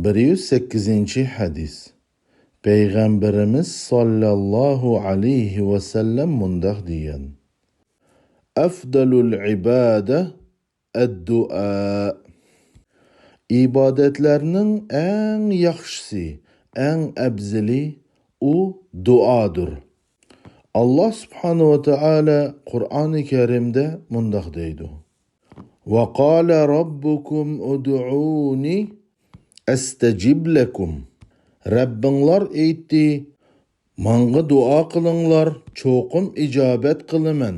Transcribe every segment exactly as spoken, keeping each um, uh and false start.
بىر يۈز سەككىزىنچى ھەدىس. پەيغەمبىرىمىز ساللاللاھۇ ئەلەيھى ۋەسەللەم مۇنداق دېگەن: ئەفدەلۇل ئىبادە ئەددۇئا. ئىبادەتلەرنىڭ ئەڭ ياخشىسى، ئەڭ ئەپزىلى ئۇ دۇئادۇر. ئاللاھ سۇبھانەھۇ ۋە تائالا قۇرئانى كەرىمدە مۇنداق دەيدۇ: وقال ربكم ادعوني أستجب لكم. رەببىڭلار ئېيتتى: ماڭا دۇئا قىلىڭلار، چوقۇم ئىجابەت قىلىمەن.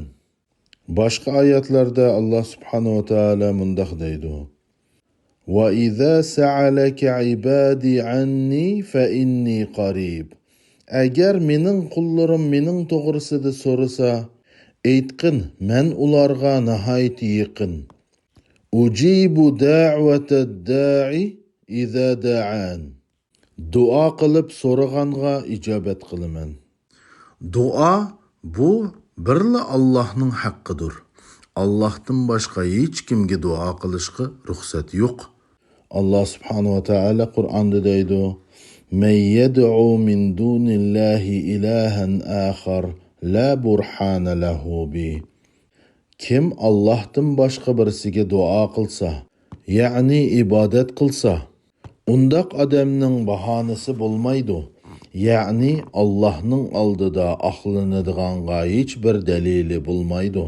باشقا ئايەتلەردە ئاللاھ سۇبھانەھۇ ۋە تائالا مۇنداق دەيدۇ: وإذا سألك عبادي عني فإني قريب. ئەگەر مېنىڭ قۇللىرىم مېنىڭ توغرىسىدا سورىسا، ئېيتقىن، مەن ئۇلارغا ناھايىتى يېقىن. أجيب دعوة الداع إذا دعان. دۇئا قىلىپ سورىغانغا ئىجابەت قىلىمەن. دۇئا بۇ بىرلا ئاللاھنىڭ ھەققىدۇر. ئاللاھتىن باشقا ھېچكىمگە دۇئا قىلىشقا رۇخسەت يوق. ئاللاھ سۇبھانەھۇ ۋە تائالا قۇرئاندا دەيدۇ: من يدع من دون الله إلها آخر لا برهان له به. كىم ئاللاھتىن باشقا بىرسىگە دۇئا قىلسا، يەنى ئىبادەت قىلسا، ئۇنداق ئادەمنىڭ باھانىسى بولمايدۇ، يەنى ئاللاھنىڭ ئالدىدا ئاقلىنىدىغانغا ھېچ بىر دەلىلى بولمايدۇ.